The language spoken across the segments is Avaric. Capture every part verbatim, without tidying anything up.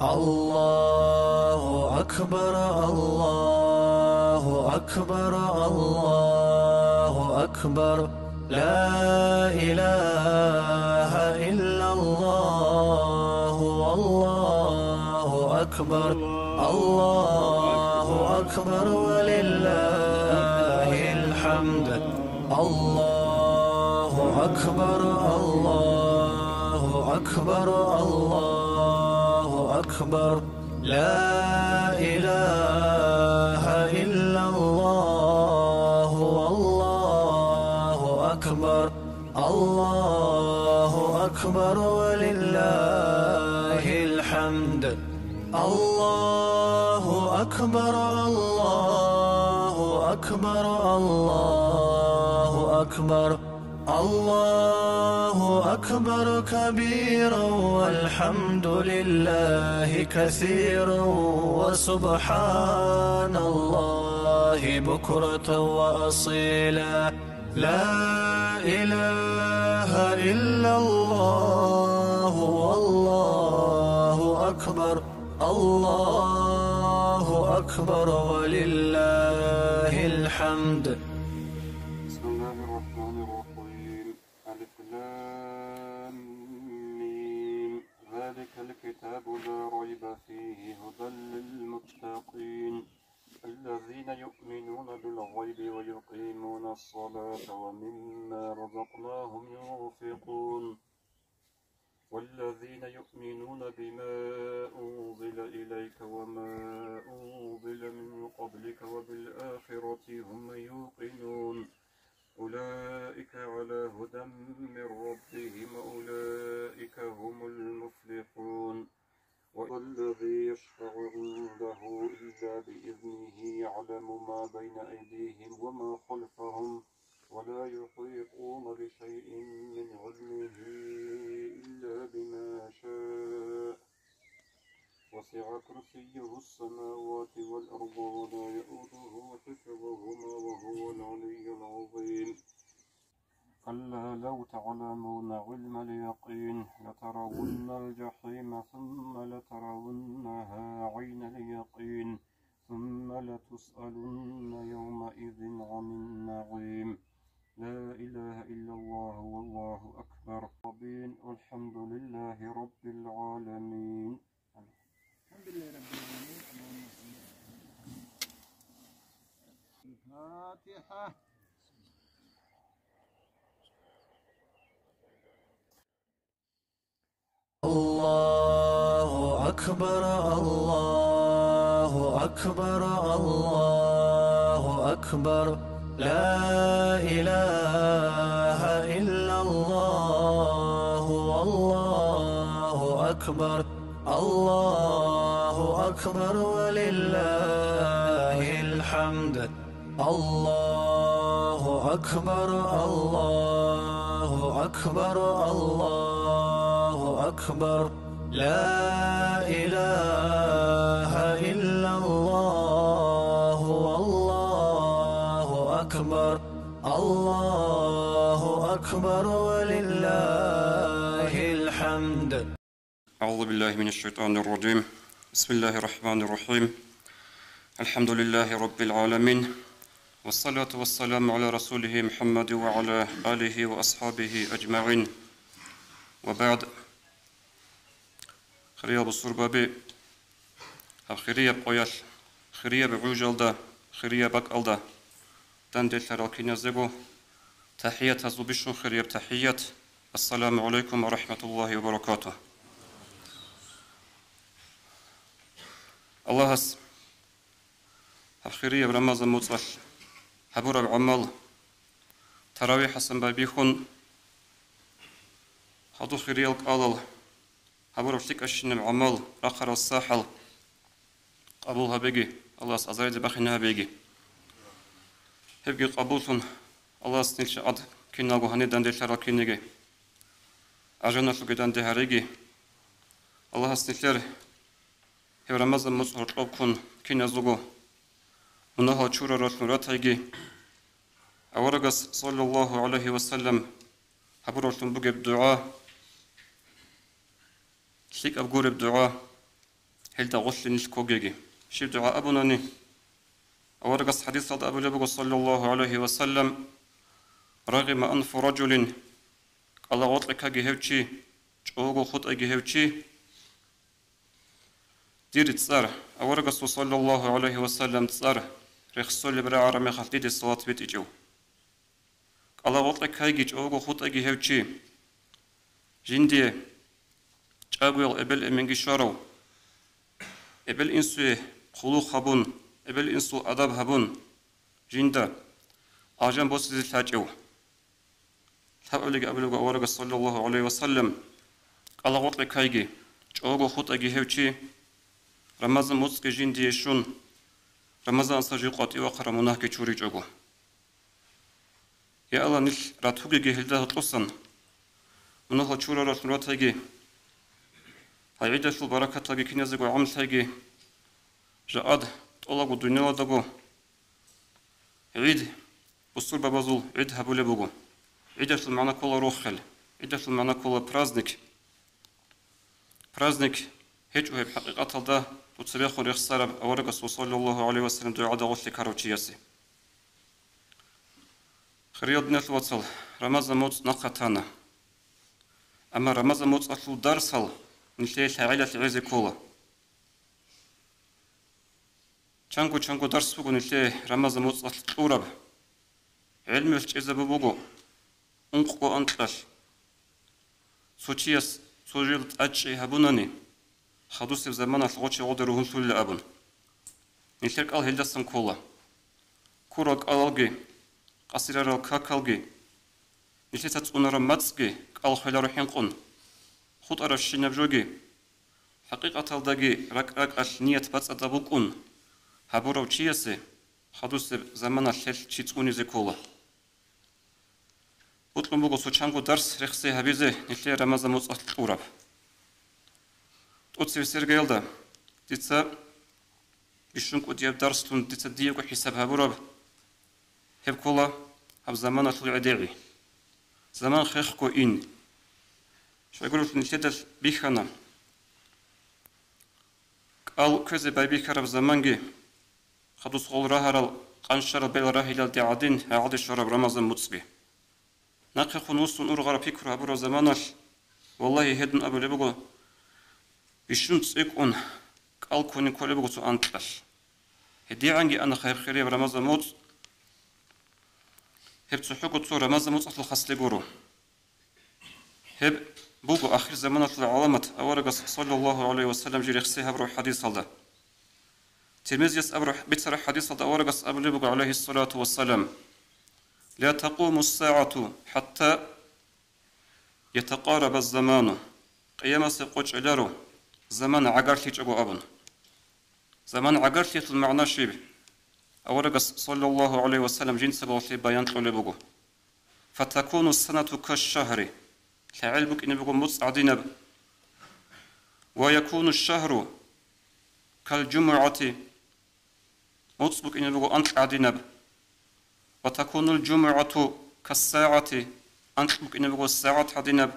الله أكبر، الله أكبر، الله أكبر. لا إله إلا الله، والله أكبر. الله أكبر ولله الحمد. الله أكبر، الله أكبر، الله أكبر. لا إله إلا الله، والله أكبر. الله أكبر ولله الحمد. الله أكبر، الله أكبر، الله أكبر. الله أكبر كبيرا والحمد لله كثيرا وسبحان الله بكرة وأصيلا. لا إله إلا الله والله أكبر. الله أكبر ولله الحمد. بسم الله الرحمن الرحيم. ألف لام ميم. ذلك الكتاب لا ريب فيه هدى للمتقين. الذين يؤمنون بالغيب ويقيمون الصلاة ومما رزقناهم ينفقون. والذين يؤمنون بما أنزل إليك وما أنزل من قبلك وبالآخرة هم يوقنون. أولئك على هدى من ربهم وأولئك هم المفلحون. والذي يشفع عنده إلا بإذنه يعلم ما بين أيديهم وما خلفهم ولا يحيطون بشيء من علمه إلا بما شاء. وسع كرسيه السماوات والأرض ولا يئوده حفظهما وهو العلي العظيم. كلا لو تعلمون علم اليقين لترون الجحيم ثم لترونها عين اليقين ثم لتسألن يومئذ عن النعيم. لا إله إلا الله والله أكبر. آمين. والحمد لله رب العالمين. الحمد لله رب العالمين. اللهم صل على الفاتحة. الله أكبر، الله أكبر، الله أكبر. لا إله إلا الله، والله أكبر. الله أكبر ولله الحمد. الله أكبر، الله أكبر، الله أكبر. لا إله إلا الله، والله أكبر. الله أكبر ولله الحمد. أعوذ بالله من الشيطان الرجيم. بسم الله الرحمن الرحيم. الحمد لله رب العالمين. والصلاة والسلام على رسوله محمد وعلى آله وأصحابه أجمعين. وبعد. Хириял бусурбаби, гьаб хирияб къоялъ, хирияб гӀужалда, хирияб бакӀалда данделъарал киназего тахӀиятазул бищун хирияб тахӀият: Ассаламу гӀалайкум ва рахӀматуллагьи ва баракатугь. Аллагьас гьаб хирияб Рамазан муцӀалъ гьабураб гӀамал, таравихӀасан байбихьун, гьадул хириял кӀалал гьабураб лъикӀабщинаб гӀамал, рахъарал сахӀал къабул гьабеги, Аллагьас азарилзе бахине гьабеги. Гьебги къабуллъун, Аллагьас нилъ гӀад киналго гьанир данделъарал кинеги, аржаналъуги данде гьареги. Аллагьас нилъер гьеб Рамазан муцӀ гьоркьоб ккун киназулго мунагьал чурараллъун ратайги. Аварагас, саллаллагьу гӀалайгьи ва саллам, гьабураллъун бугеб дугӀа, лъикӀаб гуреб дугӀа: гьелда гъолъе нилъ ккогеги. Щиб дугӀа абунани, аварагас хадисалда абулеб буго, саллаллагьу гӀалайгьи ва саллам: «Рагъима анфу ражулин», кӀалагъоркье ккаги гьев чи, чӀого хутӀаги гьев чи, дир цӀар, аварагасул, саллаллагьу гӀалайгьи ва саллам, цӀар рехсолеб рагӀараб мехалъ диде салат битӀичӀев. КӀалагъоркье ккайги чӀого хутӀаги гьев чи, жиндие чӀагоял эбел-эменги щварав, эбел-инсуе хъулухъ гьабун, эбел-инсул адаб гьабун, жинда алжан босизе лъачӀев. Лъабабилеги абулеб буго аварагас, саллаллагьу гӀалайгьи ва саллам: «КӀалагъоркье ккайги, чӀого хутӀаги гьев чи, Рамазан муцӀги жиндие щун, Рамазанасда жив къватӀив вахъараб мунагьги чуричӀого». Я Аллагь, нилъ ратугеги гьелда гьоркьосан, мунагьал чураралъун ратайги, гьай гӀидалъул баракаталги киназего гӀамлъайги, жакъад тӀолабго дуниялалдаго ГӀид, бусурбабазул гӀид гьабулеб буго. ГӀидалъул магӀна ккола рохел, гӀидалъул магӀна ккола праздник. Праздник гьечӀо гьеб хӀакъикъаталда дуца бехун рехсараб аварагасул, саллаллагьу гӀалайгьи ва саллам, дугӀада гъолъе ккарав чиясе. Хириял диналъул вацал, Рамазан муцӀ нахъа тана. Амма Рамазан муцӀалъул дарсал нилъее лъагӀелалъ гӀезе ккола. Чанго-чанго дарс буго нилъее Рамазан муцӀалъ кьураб. ГӀелмуялъ чӀезабу буго ункъго анкьалъ. Цо чияс цо жел тӀадчӀей гьабунани, хадусеб заманалъ гъочи гъоде ругьунлъулила абун. Нилъер кӀал гьелдасан ккола. Ккурал кӀалалги, къасирарал какалги, нилъеца цӀунараб мацӀги кӀал хвеларо хӀинкъун, хутӀарабщинаб жоги, хӀакъикъаталдаги ракӀ-ракӀалъ ният бацӀцӀадаб букӀун гьабурав чиясе хадусеб заманалъ гьелъ чи цӀунизе ккола. Бокьун буго цо чанго дарс рехсей гьабизе нилъее Рамазан муцӀалъ кьураб. ТӀоцебесеб иргаялда дица бищун кӀудияб дарслъун дица диего хӀисаб гьабураб, гьеб ккола гьаб заманалъул гӀедегӀи. Заман хехго ин. Щайгурелъул нилъеда бихьана, кӀал кквезе байбихьараб заманги, хадус гъол рагьарал къанщарал бел рагьилалде гӀадин гьагӀаде щвараб Рамазан муцӀги. Нахъехун вуссун ургъараб пикру гьабураб заманалъ, валлагьи, гьедун абулеб буго, бищун цӀикӀкӀун кӀал ккунин кколеб буго цо анкьалъ. ГьедигӀанги ана гьеб хирияб Рамазан муцӀ, гьеб цохӀого цо Рамазан муцӀалъул хасле гуро. Гьеб буго ахир заманалъул гӀаламат, аварагас, саллаллагьу гӀалайгьи ва саллам, жий рехсей гьабураб хӀадисалда. Тирмизияс абураб, бицараб хӀадисалда аварагас абулеб буго, гӀалайгьиссалату вассалам: «Ла такъуму ссагӀату хӀатта ятакъараба ззаману», Къиямасеб къо чӀеларо, заман гӀагарлъичӀого абун. Заман гӀагарлъиялъул магӀна щиб? Аварагас, саллаллагьу гӀалайгьи ва саллам, жинцабалъе баян кьолеб буго: «Фатакуну ссанату кашшагьри», лъагӀел букӀине буго муцӀ гӀадинаб, «ва якуну шшагьру калжумугӀати», муцӀ букӀине буго анкь гӀадинаб, «ва такунул жумугӀату кассагӀати», анкь букӀине буго сагӀат гӀадинаб,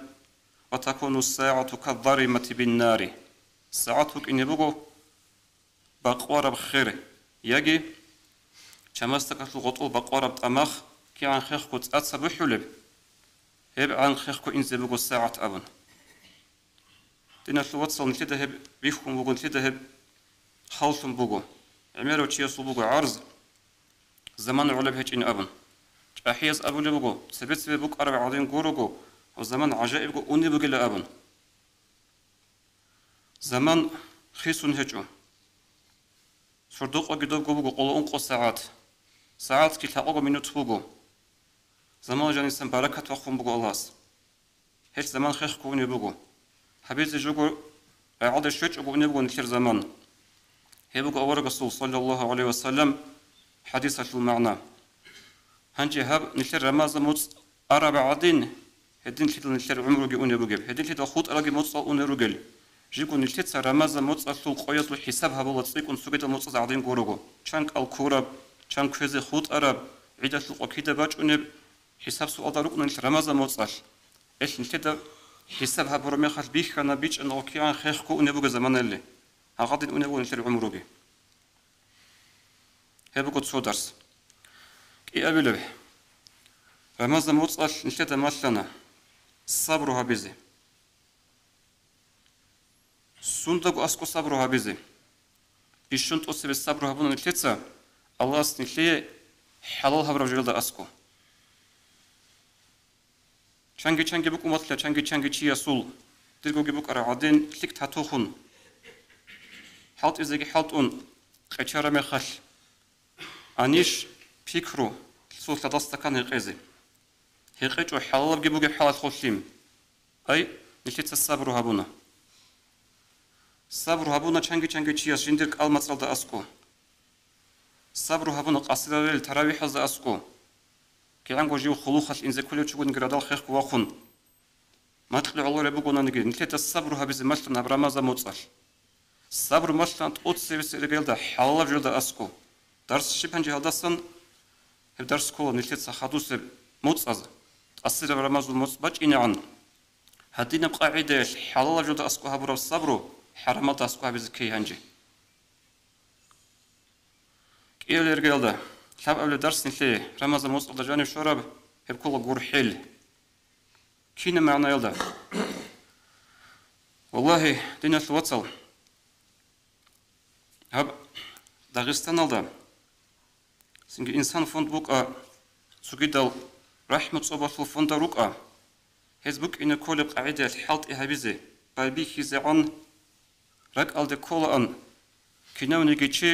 «ва такуну ссагӀату каддаримати биннари», сагӀат букӀине буго бакъвараб хер, яги чамасдакалъул гъотӀол бакъвараб тӀамах кигӀан хехго цӀаца бухӀулеб, гьебгӀан хехго инзе буго сагӀат абун. Диналъул вацал, нилъеда гьеб бихьун буго, нилъеда гьеб хавлъун буго. ГӀемерав чиясул буго гӀарз, заман гӀолеб гьечӀин абун. ЧӀахӀияз абулеб буго, цебе-цебе букӀараб гӀадин гурого, ва заман гӀажаибго унеб бугила абун. Заман хисун гьечӀо. Сордо-къоги добго буго къоло ункъо сагӀат. СагӀатги лъабго минут буго. Заман жанисан баракат бахъун буго Аллагьас. Гьелъ заман хехго унеб буго. Гьабизе жого рагӀалде щвечӀого унеб буго нилъер заман. Гьеб буго аварагасул, саллаллагьу гӀалайгьи ва саллам, хӀадисалъул магӀна. Гьанже гьаб нилъер Рамазан муцӀ араб гӀадин, гьединлъидал нилъер гӀумруги унеб бугеб, гьединлъидал хутӀаралги муцӀал унел ругел. Жиго нилъеца Рамазан муцӀалъул къоязул хӀисаб гьабула цӀикӀкӀун цогидал муцӀаз гӀадин гурого, чан кӀал ккураб, чан кквезе хутӀараб, гӀидалъул къо кида бачӀунеб, хӀисаб-суалда рукӀуна нилъ Рамазан муцӀалъ. Гьелъ нилъеда хӀисаб гьабураб мехалъ бихьана, бичӀчӀана гъо кигӀан хехго унеб буго заманалли. гьагъадин унеб буго нилъер гӀумруги. Гьеб буго цо дарс. КӀиабилеб, Рамазан моцӀалъ нилъеда малъана сабру гьабизе. Сундаго аскӀо сабру гьабизе. Бищун тӀоцебе сабру гьабуна нилъеца, Аллагьас нилъее хӀалал гьабураб жоялда аскӀо. Чанги-чанги букӀун батила чанги-чанги чиясул, диргоги букӀараб гӀадин, лъикӀ татухун, хӀалтӀизеги хӀалтӀун къечара мехалъ, аниш, пикру, цо лъадал стакан гьекъезе. ГьекъечӀо хӀалалабги бугеб хӀалалъулъин. Ай, нилъеца сабру гьабуна. Сабру гьабуна чанги-чанги чияс жиндир кӀал-мацӀалда аскӀо. Сабру гьабуна къасирарел таравихӀазда аскӀо. КигӀанго жив хулухалъ инзе кколев чугунги радал хехго вахун. Макьилъ гӀолореб бугонаниги, нилъеда сабру гьабизе малъана гьаб Рамазан моцӀалъ. Сабру малъана тӀоцебесеб иргаялда хӀалалаб жоялда аскӀо. Дарс щиб гьанже гьалдасан? Гьеб дарс ккола нилъеца хадусеб моцӀаз, къасираб Рамазан моцӀ бачӀинегӀан. Гьадинаб къагӀидаялъ хӀалалаб жоялда аскӀо гьабураб сабру хӀарамалда аскӀо гьабизе ккей гьанже. КӀиабилеб иргаялда, лъабабилеб дарс нилъее Рамазан моцӀалда жанив щвараб, гьеб ккола гурхӀел. Кинаб магӀнаялда? Валлагьи, диналъул вацал, гьаб Дагъистаналда цинги Инсан фонд букӀа, цогидал рахӀму цӀобалъул фондал рукӀа, гьез букӀине кколеб къагӀидаялъ хӀалтӀи гьабизе, байбихьизегӀан ракӀалде кколаан, кинавниги чи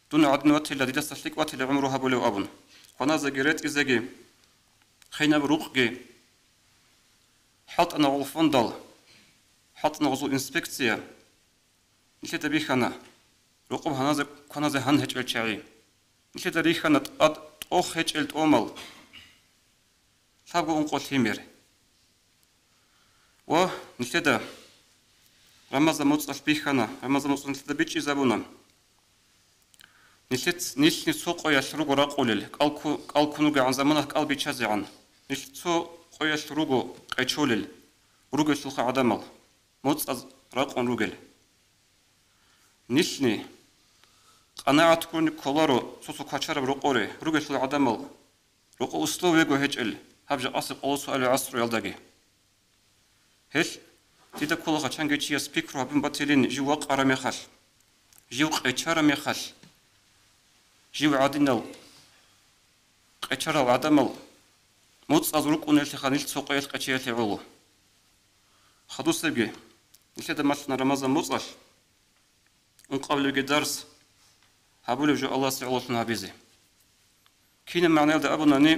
дун гӀадин ватила, дидаса лъикӀ ватила гӀумру гьабулев абун, кваназеги ретӀизеги, хинаб рукъги. ХӀалтӀана гъол фондал, хӀалтӀана гъозул инспекция. Нилъеда бихьана рокъоб гьаназе кваназе гьан гьечӀел чагӀи. Нилъеда рихьана тӀад тӀох гьечӀел тӀомал, лъабго ункъо лъимер. Ва нилъеда Рамазан моцӀалъ бихьана, Рамазан моцӀалъ нилъеда бичӀчӀизабуна. Нилъец-, нилъни цо къоялъ руго ракъулел, кӀал кку-, кӀал ккун ругегӀан заманалъ кӀал биччазегӀан. Нилъ цо къоялъ руго къечолел, ругелъулха гӀадамал, моцӀаз ракъун ругел. Нилъни къанагӀат гурони кколаро цо-цо квачараб рокъоре, ругелъул гӀадамал, рокъо условиего гьечӀел, гьаб жакъасеб къоло суалил гӀасруялдаги. Гьелъ дида кколаха чанги чияс пикру гьабун батилин жив вакъараб мехалъ, жив къечараб мехалъ, жив гӀадинал къечарал гӀадамал моцӀаз рукӀунеллъиха нилъ цо къоялъ къечеялъе гӀоло. Хадусебги, нилъеда малъана Рамазан моцӀалъ ункъабилебги дарс гьабулеб жо Аллагьасе гӀололъун гьабизе. Кинаб магӀнаялда абунани,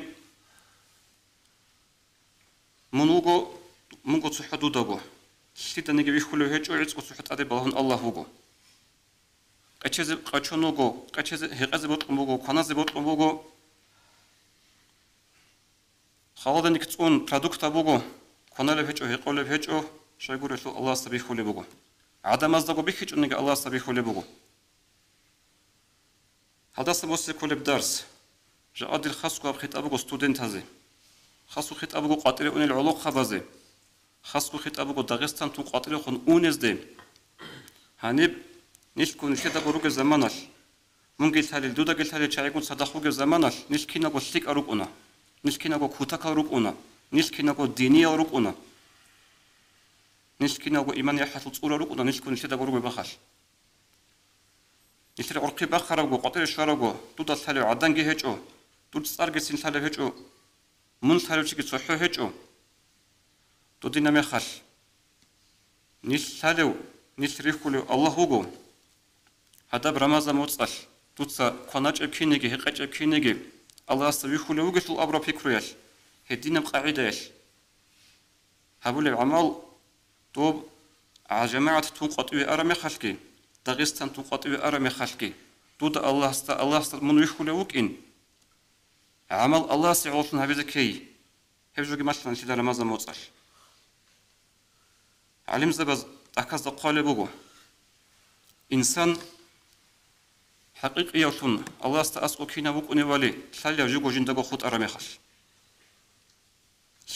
мун вуго, мунго цохӀо дудаго, лъиданиги вихьулев гьечӀо, гӀицӀго цохӀо тӀаде балагьун Аллагь вуго. Къечезе къачун вуго, къечезе, гьекъезе бокьун буго, кваназе бокьун буго. Халаданик цӀун продукт буго, кваналеб гьечӀо, гьекъолеб гьечӀо, щайгурелъул Аллагьасда бихьулеб буго. ГӀадамаздаго бихьичӀониги Аллагьасда бихьулеб буго. Гьалдаса босе кколеб дарс. Жакъа дир хасго гьаб хитӀаб буго студентазе. Хасго хитӀаб буго къватӀире унел гӀолохъабазе. Хасго хитӀаб буго Дагъистан тун къватӀирехун унезде. Гьаниб нилъго нилъедаго ругел заманалъ, мунги лъалел, дудаги лъалел чагӀигун цадахъ бугеб заманалъ, нилъ киналго лъикӀал рукӀуна, нилъ киналго кутакал рукӀуна, нилъ киналго диниял рукӀуна, нилъ киналго иман-яхӀалъул цӀура рукӀуна, нилъго нилъедаго ругеб мехалъ. Нилъер гӀурхъи бахъарабго, къватӀире щварабго, дуда лъалев гӀаданги гьечӀо, дур цӀаргицин лъалеб гьечӀо, мун лъалев чиги цохӀо гьечӀо. Дудина мехалъ, нилъ лъалев, нилъ рихьулев Аллагь вуго. Гьадаб Рамазан моцӀалъ дуца кваначӀеб кинеги, гьекъечӀеб кинеги Аллагьасда вихьулев вугелъул абураб пикруялъ, гьединаб къагӀидаялъ гьабулеб гӀамал, доб гӀа-, жамагӀат тун къватӀиве араб мехалъги, Дагъистан тун къватӀиве араб мехалъги, дуда Аллагьасда, Аллагьасда мун вихьулев вукӀин, гӀамал Аллагьасе гӀололъун гьабизе ккей. Гьеб жоги малъана нилъеда Рамазан моцӀалъ. ГӀалимзабаз тӀахьазда хъвалеб буго: инсан хӀакъикъиявлъун Аллагьасда аскӀов кинав вукӀуневали лъалев жуго жиндаго хутӀараб мехалъ.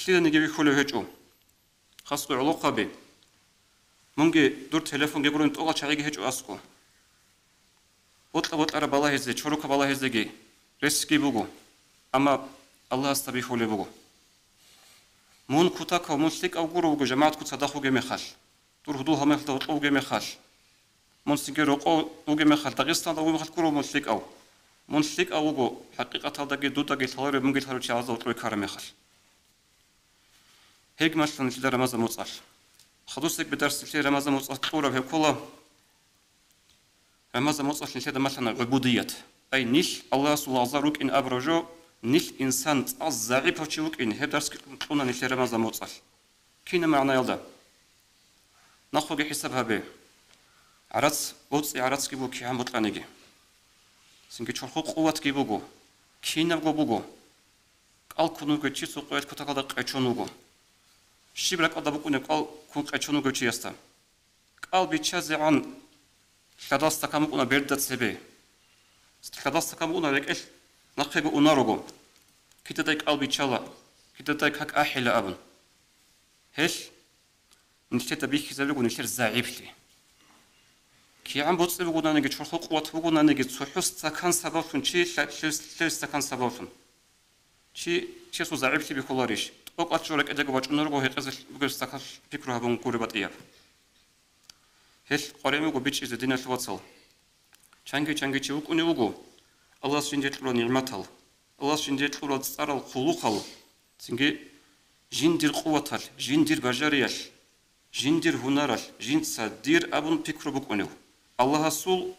Лъиданиги вихьулев гьечӀо. Хасго гӀолохъаби. Мунги дур телефонги гурун тӀокӀал чагӀиги гьечӀо аскӀо. Бокьа-бокьараб балагьизе, чорокаб балагьизеги ресги буго, амма Аллагьасда бихьулеб буго. Мун кутакав, мун лъикӀав гурав вуго жамагӀат куц гьадахъ вугеб мехалъ, дур гьудул гьалмагъалда гьоркьов вугеб мехалъ, мун цинги рокъов вугеб мехалъ, Дагъистанда вугеб мехалъ гурав мун лъикӀав. Мун лъикӀав вуго, хӀакъикъаталдаги дудаги лъаларев мунги лъарав чи гьазда гьоркьове ккараб мехалъ. Гьеб малъана нилъеда Рамазан моцӀалъ. Хадусеб дарс нилъее Рамазан моцӀалъ кьураб гьеб ккола. Рамазан моцӀалъ нилъеда малъана гӀубудият. Ай, нилъ Аллагьасул лагъзал рукӀин абураб жо, нилъ инсан цӀакъ загӀипав чи вукӀин, гьеб дарс кьуна нилъее Рамазан моцӀалъ. Кинаб магӀнаялда? Нахъеги хӀисаб гьабе. ГӀарац, боцӀи гӀарацги буго кигӀан бокьаниги. Цинги чорхол къуватги буго. Кинабго буго. КӀал ккун вугев чи цо къоялъ кутакалда къечон вуго. Щиб ракӀалда букӀунеб кӀал ккун къечон вугев чиясда? КӀал биччазегӀан лъадал стакан букӀуна берда цебе. Лъадал стакан букӀуна рекӀелъ нахъего унарого. Кидадай кӀал биччала, кидадай как ахӀила абун. Гьелъ нилъеда бихьизабего нилъер загӀиплъи. КигӀан боцӀи бугонаниги, чорхол къуват бугонаниги, цохӀо стакан сабаблъун чи лъа-, лъел, лъел стакан сабаблъун. Чи, чиясул загӀиплъи бихьуларищ? ТӀокӀалъ жо ракӀидаго бачӀунарого гьекъезе бугеб стакалъ пикру гьабун гуреб батӀияб. Гьелъ къваригӀун буго бичӀчӀизе, диналъул вацал. Чанги-чанги чи вукӀунев вуго Аллагьас жинде кьурал нигӀматал, Аллагьас жинде кьурал цӀарал хъулухъал, цинги жиндир къуваталъ, жиндир бажариялъ, жиндир гьунаралъ, жинца дир абун пикру букӀунев, Аллагьасул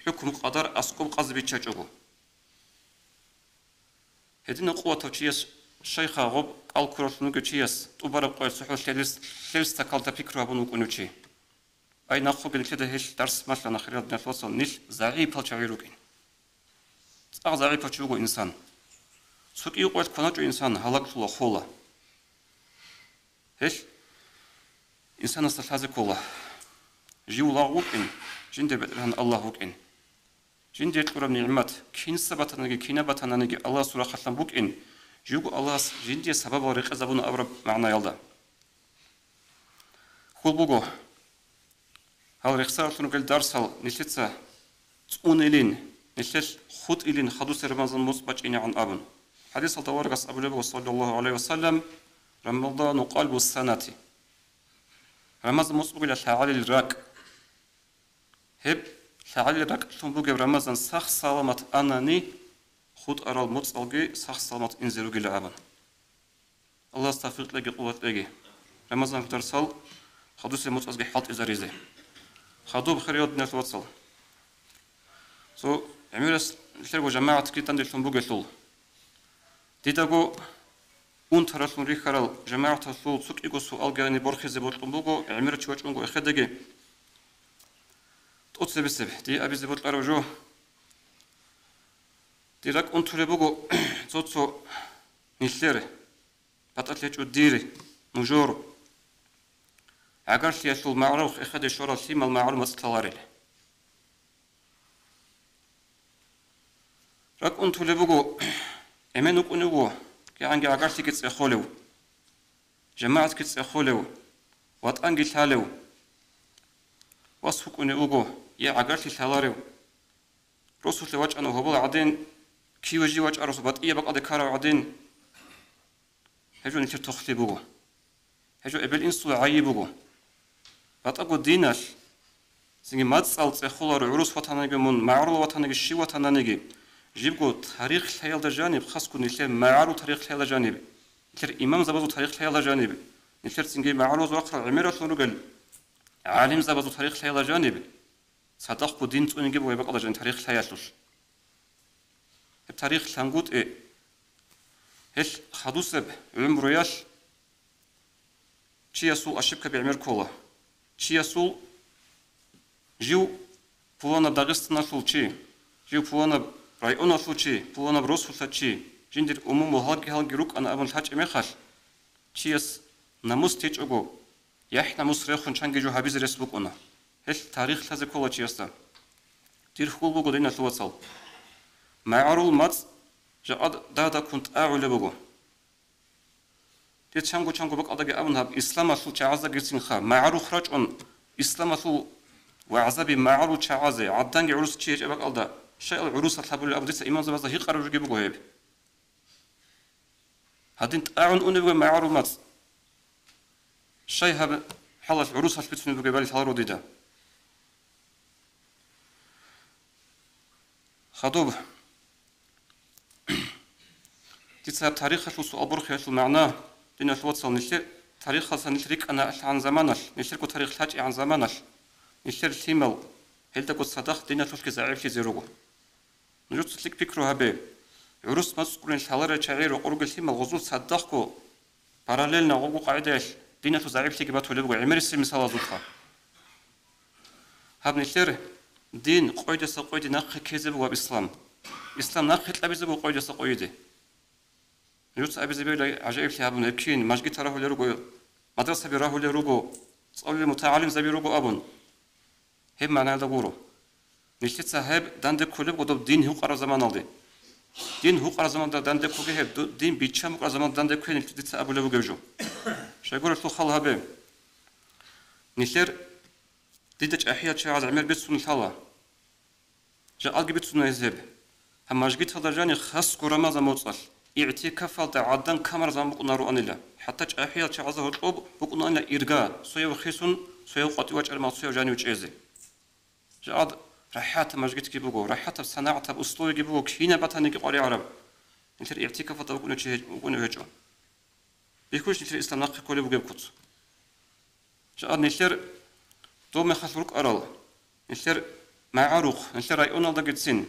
хӀукму-къадар аскӀоб къазе биччачӀого. Гьединав къуватав чияс, шайха, гъоб кӀал ккураллъун вугев чияс тӀубараб къоялъ цохӀо лъел, лъел стакалда пикру гьабун вукӀунев чи. Ай, нахъеги нилъеда гьелъ дарс малъана, хириял диналъул вацал, нилъ загӀипал чагӀи рукӀин. ЦӀакъ загӀипав чи вуго инсан. Цо кӀиго къоялъ кваначӀо инсан, гьалаглъула, хола. Гьелъ инсанасда лъазе ккола. Жив лагъ вукӀин, жинде БетӀергьан Аллагь вукӀин. Жинде кьураб нигӀмат, кинса батанаги, кина батананиги, Аллагьасул рахъалъан букӀин, живго Аллагьас жиндие сабабал рекъезабуна абураб магӀнаялда. Хьул буго, гьал рехсаралъун ругел дарсал нилъеца цӀунилин, нилъелъ хутӀилин хадусеб Рамазан моцӀ бачӀинегӀан абун. ХӀадисалда аварагас абулеб буго, саллаллагьу гӀалайгьи ва саллам: «Рамазану къалбу санати». Рамазан моцӀ бугила лъагӀалил ракӀ. Гьеб лъагӀалил ракӀлъун бугеб Рамазан сах-саламат анани, хутӀарал моцӀалги сах-саламат инзе ругила абун. Аллагьас тавфикъ кьеги, къуват кьеги. Рамазан дарсал хадусеб моцӀазги хӀалтӀизаризе. Хадуб, хириял диналъул вацал. Цо гӀемерас нилъерго жамагӀатги данделъун бугелъул, дидаго унтаралъун рихьарал жамагӀаталъул цо кӀиго суалги гьаниб борхизе бокьун буго, гӀемер чи вачӀунго эхедаги. ТӀоцебесеб дие абизе бокьараб жо. Дир ракӀ унтулеб буго цо-цо нилъер, батӀалъи гьечӀо дир, нужер, гӀагарлъиялъул магӀарухъ эхеде щварал лъимал магӀарул мацӀ лъаларел. РакӀ унтулеб буго, эмен вукӀунев вуго, кигӀанги гӀагарлъиги цӀехолев, жамагӀатги цӀехолев, ватӀанги лъалев, вас вукӀунев вуго, я гӀагарлъи лъаларев. Росулъе вачӀана гьобол гӀадин, киве жив вачӀарасул батӀияб бакӀалде ккарав гӀадин. Гьеб жо нилъер тохлъи буго. Гьеб жо эбел-инсул гӀайиб буго. БатӀаго диналъ, цинги мацӀал цӀехоларо, гӀурус ватананиги мун, магӀарул ватаниги, щив ватананиги, жибго тарихлъиялда жаниб, хасго нилъер магӀарул тарихлъиялда жаниб, нилъер имамзабазул тарихлъиялда жаниб, нилъер цинги магӀарулазул рахъал гӀемералъун ругел гӀалимзабазул тарихлъиялда жаниб, цадахъго дин цӀуниги буго гьеб бакӀалда жаниб тарихлъиялъулъ. Гьеб тарих лъангутӀи, гьелъ хадусеб гӀумруялъ чиясул ошибкаби гӀемер ккола. Чиясул жив пуланаб Дагъистаналъул чи, жив пуланаб районалъул чи, пуланаб росулъа чи, жиндир умумул гьалги-гьалги рукӀана абун лъачӀеб мехалъ, чияс намус течӀого, яхӀ-намус рехун чанги жо гьабизе рес букӀуна. Гьелъ тарих лъазе ккола чиясда. Дир хьул буго, диналъул вацал. МагӀарул мацӀ жакъа дагьдаккун тӀагӀулеб буго. Дир чанго-чанго бакӀалдаги абун гьаб, исламалъул чагӀаздагицинха, магӀарухъ рачӀун, Исламалъул вагӀзаби магӀарул чагӀазе, гӀаданги гӀурус чи гьечӀеб бакӀалда, щайал гӀурусалъ гьабулел абун дица имамзабазда гьикъараб жоги буго гьеб. Гьадин тӀагӀун унеб буго магӀарул мацӀ. Щай гьаб хӀалалъ гӀурусалъ бицунеб бугебали лъаларо дида. Хадуб. Дица гьаб тарихалъул суал борхиялъул магӀна, диналъул вацал, нилъер тарихалдасан нилъ рикӀкӀана лъагӀан заманалъ, нилъерго тарих лъачӀегӀан заманалъ, нилъер лъимал, гьелдаго цадахъ диналъулъги загӀиплъизе руго. Нужеца лъикӀ пикру гьабе. ГӀурус мацӀ цӀукӀунел лъаларел чагӀи рокъор ругел лъимал гъозул цадахъго параллельно гъобго къагӀидаялъ диналъул загӀиплъиги батулеб буго, гӀемерисел мисал гьазухъа. Гьаб нилъер дин къойдаса къойде нахъе ккезе буго гьаб ислам. Ислам нахъе кьабизе буго къойдаса къойде. Нужеца абизе бегьула гӀажаиблъи гьабун, гьеб кин, мажгитал рагьулел руго, мадрасаби рагьулел руго, цӀалулел мутагӀалимзаби руго абун. Гьеб магӀнаялда гуро. Нилъеца гьеб данде кколеб гъодоб дин гьукъараб заманалде. Дин гьукъараб заманалда данде ккоге гьеб, ду-, дин биччан букӀараб заманалда данде ккве нилъ дица абулеб бугеб жо. Щайгурелъул хал гьабе. Нилъер дида чӀахӀиял чагӀаз гӀемер бицун лъала. Жакъалги бицуна гьез гьеб. Гьаб мажгиталда жани хасго рамазан моцӀалъ, игӀтикафалда гӀадан камар заман букӀунароанила, хӀатта чӀахӀиял чагӀазда гьоркьоб букӀунаанила ирга, сояв хисун, сояв къватӀив вачӀармал, сояв жанив чӀезе. Жакъад рахӀатаб мажгитги буго, рахӀатаб санагӀатаб условиги буго, кинаб батаниги къваригӀараб. Нилъер игӀтикафалда вукӀунев чи гьеч-, вукӀунев гьечӀо. Бихьулищ нилъер ислам нахъе кколеб бугеб куц? Жакъад нилъер доб мехалъ рукӀарал, нилъер магӀарухъ, нилъер районалдагицин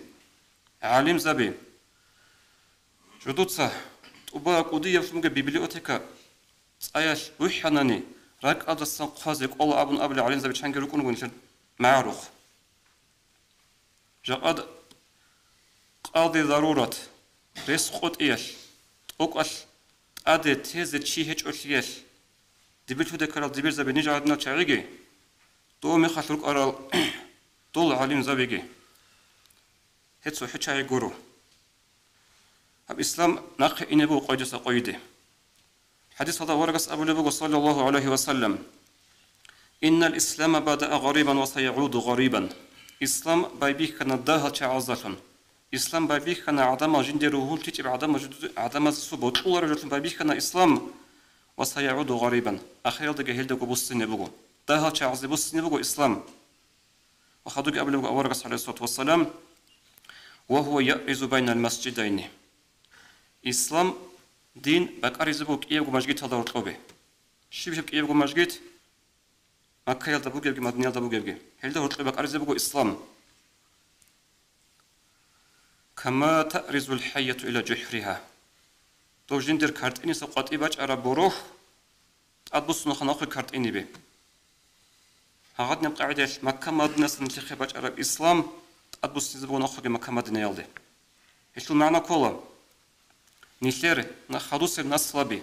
гӀалимзаби, жудуца тӀубараб кӀудияблъунги библиотека цӀаялъ бухӀанани, ракӀалдасан хъвазе кӀола абун абулел гӀалимзаби чанги рукӀун буго нилъер магӀарухъ. Жакъад къалди зарурат, рес къотӀиялъ, тӀокӀалъ тӀаде тезе чи гьечӀолъиялъ, дибирлъуде ккарал дибирзаби ниж гӀадинал чагӀиги, дов мехалъ рукӀарал дол гӀалимзабиги. Гьеб цохӀо чагӀи гуро. Гьаб ислам нахъе ине буго къойдаса къойде. ХӀадисалда аварагас абулеб буго, саллаллагьу гӀалайгьи ва саллам: «Иннал ислама бадаа гъарибан ва саягӀуду гъарибан». Ислам байбихьана дагьал чагӀаздалъун. Ислам байбихьана гӀадамал жиндир ругьунлъичӀеб гӀадамал жуд-, гӀадамазасул бокьулареб жолъун байбихьана ислам, ва саягӀуду гъарибан, ахиралдаги гьелдаго буссине буго. Дагьал чагӀазде буссине буго ислам. Ва хадуги абулеб буго аварагас, гӀалайгьиссалату вассалам: «Ва гьува яъризу байнал масжидайни». Ислам дин бакӀаризе буго кӀиябго мажгиталда гьоркьобе. Щиб гьеб кӀиябго мажгит? Маккаялда бугебги, Мадинаялда бугебги. Гьелда гьоркьобе бакӀаризе буго ислам. «Кама таъризул хӀайяту иля жухӀриха». Дов жиндир картӀиниса къватӀи бачӀараб борохь тӀадбуссунаха нахъе картӀинибе. Гьагъадинаб къагӀидаялъ Макка-Мадинасан нилъехъе бачӀараб ислам тӀадбуссизе буго нахъеги Макка-Мадинаялде. Гьелъул магӀна ккола: нилъер на-, хадусеб наслаби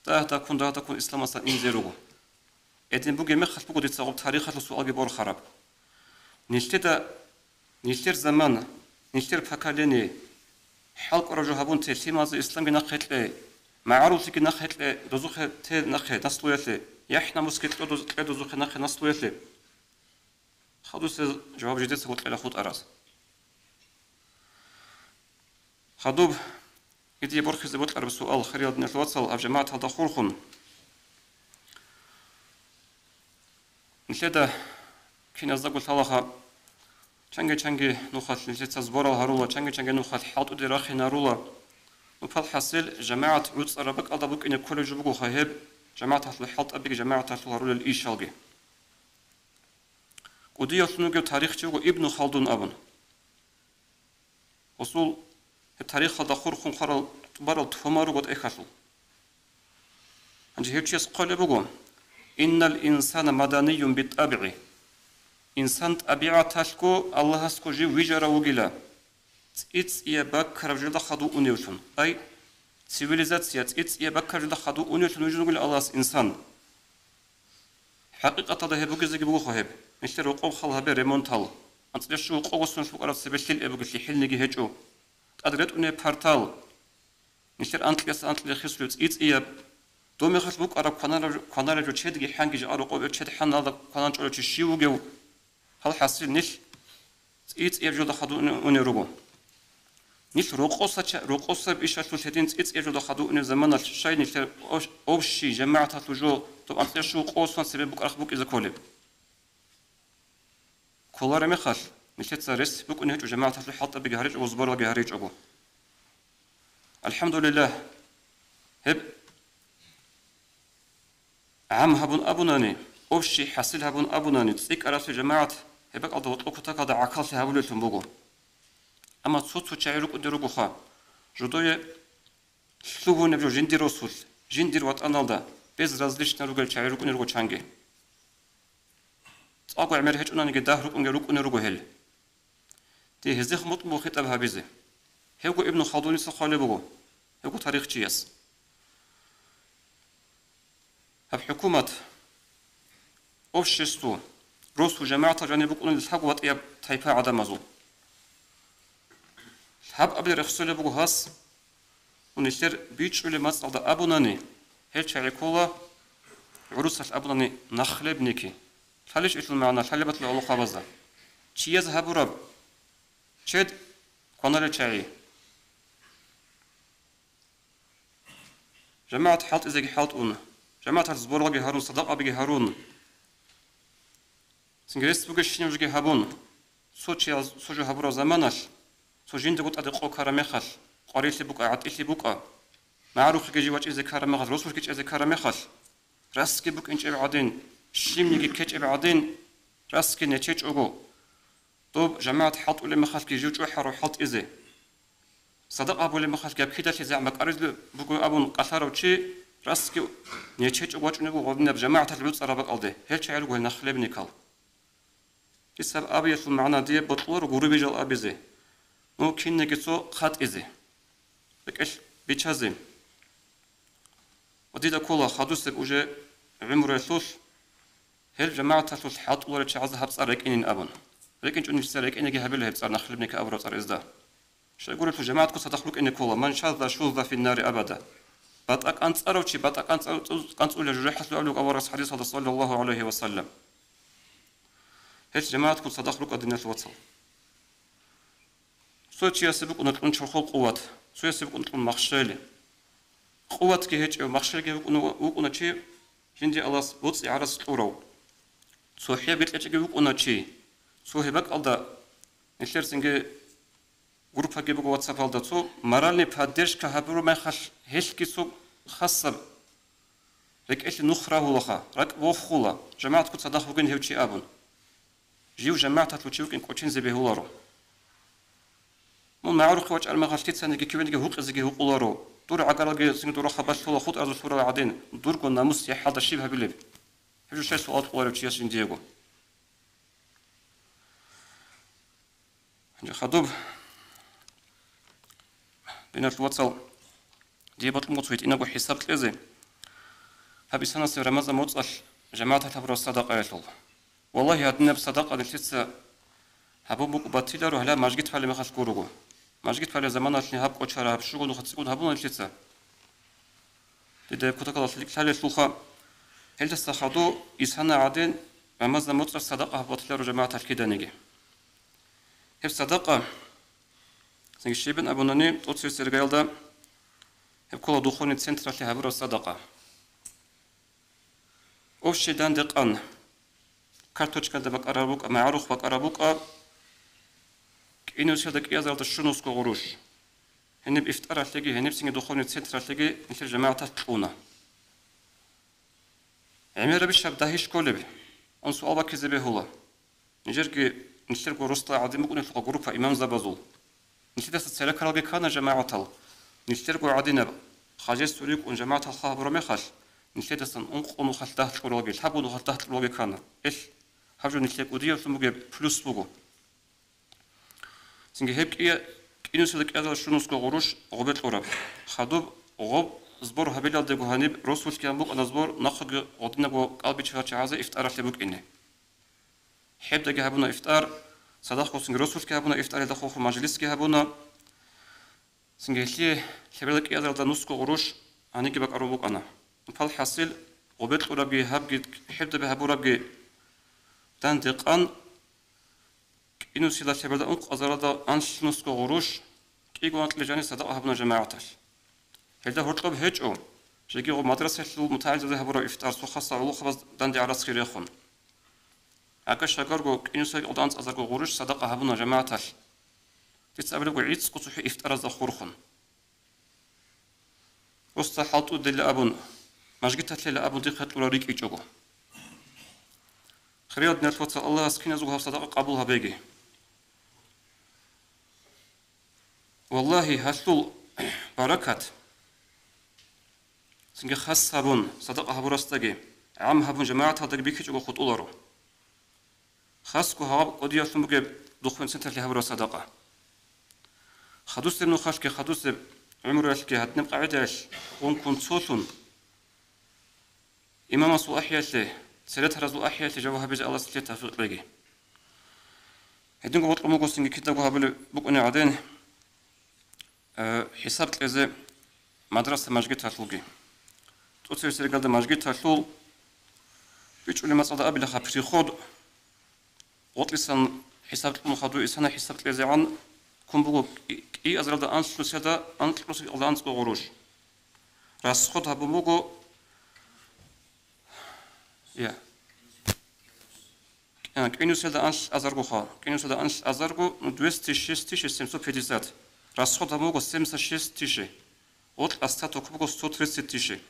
дагь-дагьккун, дагь-дагьккун исламасда ине руго. Гьедин бугеб мехалъ буго дица гъоб тарихалъул суалги борхараб. Нилъеда, нилъер заман, нилъер поколение хӀалкӀвараб жо гьабун те, лъималазе исламги нахъе кье, магӀаруллъиги нахъе кье дозухъе те нахъе наслуялъе, яхӀ-намусги кье доз-, кье дозухъе нахъе наслуялъе. Хадусез жаваб жидецаго кьела хутӀараз. Хадуб, гьедие борхизе бокьараб суал, хириял диналъул вацал, гьаб жамагӀаталда хурхун. Нилъеда киназдаго лъалаха, чанги-чанги нухалъ нилъеца сборал гьарула, чанги-чанги нухалъ хӀалтӀуде рахинарула. Ну, пал хӀасил, жамагӀат гӀуцӀараб бакӀалда букӀине кколеб жо бугоха гьеб, жамагӀаталъул хӀалтӀабиги, жамагӀаталъул гьарулел ишалги. КӀудиявлъун вугев тарихчи вуго Ибну Халдун абун. Гъосул гьеб тарихалда хурхун хъварал, тӀубарал томал руго тӀехьалъул. Гьанже гьев чияс хъвалеб буго: «Иннал инсана маданиюн битӀабигӀи». Инсан тӀабигӀаталъго Аллагьасго жив вижарав вугила, цӀицӀияб баккараб жолда хадув уневлъун. Ай, цивилизация цӀицӀияб баккараб жолда хадув уневлъун вижун вугила Аллагьас инсан. ХӀакъикъаталда гьеб бугезеги бугоха гьеб. Нилъер рокъоб хал гьабе ремонтал. АнцӀила щуго къого соналъ букӀараб цебе лъил эбуги, лъихӀилниги гьечӀо. ТӀад ретӀунеб партал. Нилъер анкьиясда анкьилъи хисулеб цӀицӀияб. Доб мехалъ букӀараб кваналеб, кваналеб жо чедги хӀанги жакъа рокъоб чед хӀаналда кванан чӀолев чи щив вугев? Гьал хӀасил нилъ цӀи-цӀияб жода хадуб уни-, унел руго. Нилъ рокъоса ча-, рокъосаб ишалъул гьедин цӀи-цӀияб жода хадуб унеб заманалъ щай нилъер об-, общий жамагӀаталъул жо доб анцӀила щуго къосун цебе букӀарахъ букӀизе кколеб? Кколареб мехалъ, нилъеца рес букӀунеб гьечӀо жамагӀаталъул хӀалтӀабиги гьаричӀого, сборалги гьаричӀого. АлхӀамдулиллагь, гьеб гӀам гьабун абунани, общий хӀасил гьабун абунани, цӀикӀкӀаралъе жамагӀат гьеб бакӀалда гьоркьоб кутакалда гӀахьаллъи гьабулеллъун буго. Амма цо-цо чагӀи рукӀунел ругоха, жодое лъугьунеб жо жиндир росулъ, жиндир ватӀаналда безразлично ругел чагӀи рукӀунел руго чанги. ЦӀакъго гӀемер гьечӀонаниги дагь рукӀунги рукӀунел руго гьел. Дие гьездехун бокьун буго хитӀаб гьабизе. Гьевго Ибну Халдуница хъвалеб буго, гьевго тарихчияс. Гьаб хӀукумат, общество, росу жамагӀатал жаниб букӀунел лъабго ватӀияб тайпа гӀадамазул. Лъабабилеб рехсолеб буго гьас, нилъер бичӀчӀулеб мацӀалда абунани, гьел чагӀи ккола, гӀурусалъ абунани, нахлебники. Лъалищ илъул магӀна лъалебалъул гӀолохъабазда? Чияз гьабураб чед кваналел чагӀи. ЖамагӀат хӀалтӀизеги хӀалтӀун, жамагӀаталъ сборалги гьарун, садакъабиги гьарун, цинги рес бугебщинаб жоги гьабун, цо чиял цо жо гьабураб заманалъ, цо жиндаго тӀаде къо ккараб мехалъ, къварилъи букӀа, гӀатӀилъи букӀа, магӀарухъеги жив вачӀизе ккараб мехалъ, росулъги чӀезе ккараб мехалъ, расги букӀинчӀеб гӀадин, щибниги ккечӀеб гӀадин, расги нечечӀого, доб жамагӀат хӀалтӀулеб мехалъги жив чӀухӀаро хӀалтӀизе. Садакъа гьабулеб мехалъ гьаб кидалъе загӀма каризе буго абун кӀалъарав чи расги нечечӀого вачӀунеб буго гьаб жамагӀаталъ гӀуцӀараб бакӀалде, гьел чагӀи руго гьел нахлебникал. Гьеб абиялъул магӀна дие бокьуларо гуреб жал абизе, ну, кинеги цо хъатӀизе, рекӀелъ биччазе. Ва дида ккола хадусеб уже гӀумруялъулъ гьел жамагӀаталъулъ хӀалтӀуларел чагӀазда гьаб цӀар рекӀинин абун. РекӀинчӀо нилъеца, рекӀинеги гьабила гьеб цӀар нахлебники абураб цӀар гьезда. Щайгурелъул жамагӀаткун цадахъ рукӀине ккола, ман шазза шузза финнари абада. БатӀа кӀанцӀарав чи батӀа кӀанцӀа-, кӀанцӀулев жужахӀалъув абулеб аварагас хӀадисалда, саллаллагьу гӀалайгьи ва саллам. Гьелъ жамагӀаткун цадахъ рукӀа, диналъул вацал. Цо чиясе букӀуна кьун чорхол къуват, цоясе букӀуна кьун махщел. Къуватги гьечӀев, махщелги вукӀуна, вукӀуна чи жинди Аллагьас боцӀи гӀарац кьурав. ЦохӀияб бекьечӀеги вукӀуна чи, цо гьеб бакӀалда нилъер цинги группаги буго ватсапалда, цо моральный поддержка гьабураб мехалъ, гьелъги цо хасаб рекӀелъе нух рагьулаха, ракӀ вохула, жамагӀаткун цадахъ вугин гьев чи абун. Жив жамагӀаталъул чи вукӀин кӀочинзе бегьуларо. Мун магӀарухъе вачӀараб мехалъ лъицаниги кивениги гьукъизеги гьукъуларо. Дур гӀагаралги цинги дурахъа балъула хутӀаразул лъурал гӀадин, дурго намус яхӀалда щиб гьабилеб? Гьеб жо щай суал кьоларев чияс жиндиего? Гьанже хадуб, диналъул вацал, дие бокьун буго цо гьитӀинабго хӀисаб кьезе. Гьаб исанасеб Рамазан моцӀалъ жамагӀаталъ гьабураб садакъаялъул. Валлагьи, гьадинаб садакъа нилъеца гьабун букӀун батиларо, гьале мажгит балеб мехалъ гуруго. Мажгит балеб заманалъни гьаб кӀочара, гьаб щуго нуха цӀикӀкӀун гьабуна нилъеца. Дида гьеб кутакалда лъалелъулха, гьелдаса хадуб исана гӀадин, Рамазан моцӀалъ садакъа гьабун батиларо жамагӀаталъ киданиги. Гьеб садакъа, цинги щибин абунани, тӀоцебесеб иргаялда гьеб ккола духовный централъе гьабураб садакъа. Общий данде къан, карточкада бакӀараб букӀа, магӀарухъ бакӀараб букӀа, кӀинусиялда кӀиазаралда щунусго гъурущ. Гьениб ифтаралъеги, гьениб цинги духовный централъеги нилъер жамагӀаталъ кьуна. ГӀемерабищ гьаб дагьи школеб? Ун суал баккизе бегьула. Нижерги нилъерго росла гӀадин букӀунелъулха группа имамзабазул. Нилъедаса церекаралги ккана жамагӀатал. Нилъерго гӀадинаб хъажес цӀурикӀун жамагӀатал хабураб мехалъ, нилъедасан ункъо нухалъ дагь кьуралги, лъабго нухалъ дагь кьуралги ккана. Эл, гьаб жо нилъер кӀудиявлъун бугеб плюс буго. Цинги гьеб кӀия-, кӀинусиялда кӀиазаралда щунусго гъурущ гъобе кьураб. Хадуб гъоб сбор гьабилалдего гьаниб росулъги гьабун букӀана сбор, нахъеги гъодинабго кӀалбиччарал чагӀазе ифтаралъе букӀине. Гьебдаги гьабуна ифтар, цадахъго цинги росулъги гьабуна ифтар, гьелда хухьун мажлисги гьабуна. Цинги гьелъие лъебералда кӀиазаралда нусго гъурущ гьаниги бакӀарун букӀана. Пал хӀасил, гъубекьурабги гьабги хӀебдаби гьабурабги данде къан, кӀинусила лъебалда ункъазаралда анлънусго гъурущ, кӀиго анкьилеб жаниб садакъа гьабуна жамагӀаталъ. Гьелда гьоркьоб гьечӀо, жеги гъоб мадрасалъул мутагӀилзабазе гьабураб ифтар, цо хасал гӀолохъабаз данде гӀарацги рехун. Ака шагарго кӀинусиялда анцӀазарго гъурущ садакъа гьабуна жамагӀаталъ. Дица абулеб буго, гӀицӀго цохӀо ифтаразда хурхун. Уста хӀалтӀудила абун, мажгиталъила абун дихъе кьурал рикӀкӀичӀого. Хириял диналъул вацал, Аллагьас киназего гьаб садакъа къабул гьабеги. Валлагьи, гьалъул баракат цинги хас гьабун садакъа гьабурасдаги, гӀам гьабун жамагӀаталдаги бихьичӀого хутӀуларо. Хасго гьаб кӀудиялъун бугеб духъ центалъе гьабураб садакъа. Хадусеб нухалъги, хадусеб гӀумруялъги гьадинаб къагӀидаялъ гъункун цолъун, имамасул ахӀиялъе, церетаразул ахӀиялъе жаваб гьабизе Аллагьас нилъее тавфикъ кьеги. Гьединго бокьун буго цинги кидаго гьабулеб букӀунеб гӀадин, э, хӀисаб кьезе мадраса мажгиталъулги. ТӀоцебесеб иргалда мажгиталъул бичӀчӀулеб мацӀалда абилаха приход, гъоркьисан хӀисаб кьун хадур исана хӀисаб кьезегӀан ккун буго кӀи-, кӀиазаралда анлънусиялда анкьнусиялда анцӀго гъурущ. Расход гьабун буго, я, кӀинусиялда анлъазаргоха, кӀинусиялда анлъазарго, ну, двести шесть тысяч семьсот пятьдесят. Расход гьабун буго семьдесят шесть тысяч. Гъоркь остаток буго сто тридцать тысяч.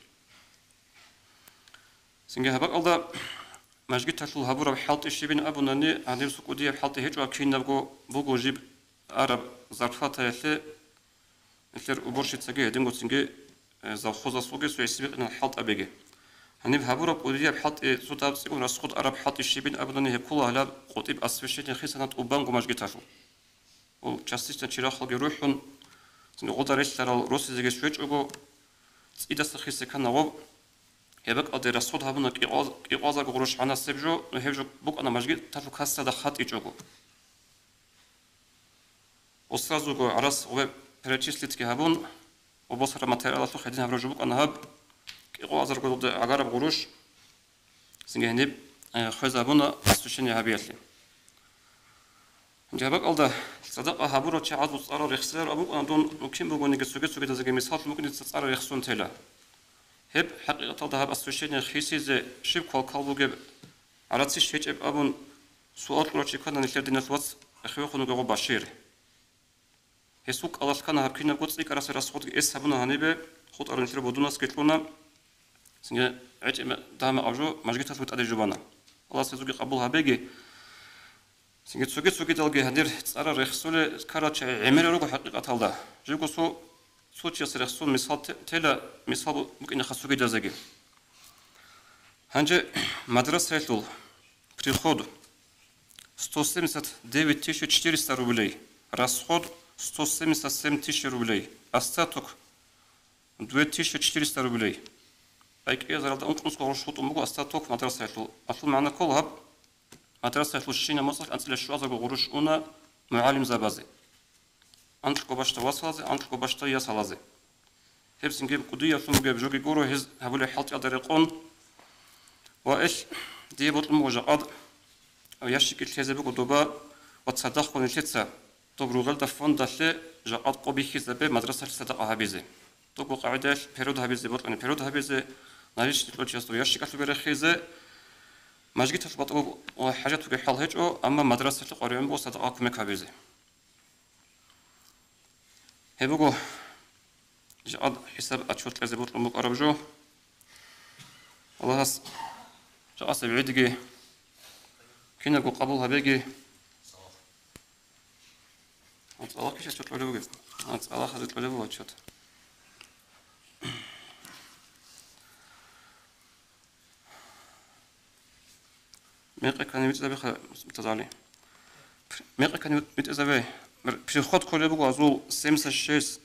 Цинги гьаб бакӀалда мажгиталъул гьабураб хӀалтӀи щибин абунани, гьаниб цо кӀудияб хӀалтӀи гьечӀо, кинабго буго жиб араб зарплатаялъе нилъер уборщицаги гьединго цинги, э, завхозасулги цо гьесибикьинал хӀалтӀабиги. Гьаниб гьабураб кӀудияб хӀалтӀи цо дабцӀигун расход араб хӀалтӀи щибин абунани гьеб ккола гьалаб къотӀиб ас священник хисана тӀубанго мажгиталъул. Ул частично чирахъалги рухӀун, цинги гъода релълъарал росизеги щвечӀого, цӀидаса хисе ккана гъоб. Гьеб бакӀалде расход гьабуна кӀикъояз-, кӀикъоязарго гъурущ гӀанасеб жо, ну, гьеб жо букӀана мажгиталъул кассада хатӀичӀого. Ва сразуго гӀарас гъобе перечислитги гьабун, ва босараб материалалъухъ гьедин гьабураб жо букӀана гьаб, кӀикъоязарго гӀагараб гъурущ. Цинги гьениб, э, хвезабуна освящение гьабиялъе. Гьеб бакӀалда садакъа гьабурал чагӀазул цӀарал рехсараб абукӀана дун, ну, кин бугониги цоги-цогидазеги мисаллъун букӀиница цӀарал рехсон тела. Гьеб хӀакъикъаталда гьаб освящение хисизе щиб квалквал бугеб, гӀарацищ гьечӀеб абун суал кьурав чи ккана нилъер диналъ вац, эхивехун вугев Башир. Гьесул кӀалалъ ккана гьаб кинабго цӀикӀкӀарасеб расходги эс гьабуна гьанибе, хутӀарав нилъер бодунасги кьуна, цинги гӀечӀеб дагьа-макъаб жо мажгиталъул тӀаде жубана. Аллагьас гьезулги къабул гьабеги. Цинги цоги-цогидалги гьадир цӀарал рехсолел ккарал чагӀи гӀемерал руго хӀакъикъаталда. Живго цо, цо чияс рехсон мисал те-, тела, мисал бу-, букӀинеха цогидазеги. Гьанже мадрасаялъул приход сто семьдесят девять тысяч четыреста рублей, расход сто семьдесят семь тысяч рублей, остаток две тысячи четыреста рублей. Ай кӀиазаралда ункънусго гъурущ хутӀун буго остаток мадрасаялъул. Алъул магӀна ккола гьаб, мадрасаялъул щинаб моцӀалъ анцӀила щуазарго гъурущ уна мугӀалимзабазе. Анкьго бащдаб вацалазе, анкьго бащдаб ясалазе. Гьеб цинги кӀудиялъун бугеб жоги гуро гьез гьабулеб хӀалтӀиялда рекъон. Ва ил, дие бокьун буго жакъад ящикӀе лъезе буго доба ва цадахъго нилъеца доб ругъелда фондалъе жакъад къо бихьизабе мадрасалъе садакъа гьабизе. Добго къагӀидаялъ период гьабизе бокьани период гьабизе, наличный кьолчиясда ящикалъубе рехизе, мажгиталъ батӀа буго ва хӀажат бугеб хӀал гьечӀо, амма мадрасалъе къваригӀун буго садакъа кумек гьабизе. Гьеб буго жакъад хӀисаб отчет кьезе бокьун букӀараб жо. Аллагьас жакъасеб гӀидги кинабго къабул гьабеги. АнцӀ Аллагьги щас кьолеб бугеб? АнцӀ Аллагьазе кьолеб буго отчет. Мекъи ккани витӀизабиха, мутазали. Мекъи ккани витӀизабе. Приход кколеб буго азул семьдесят шесть,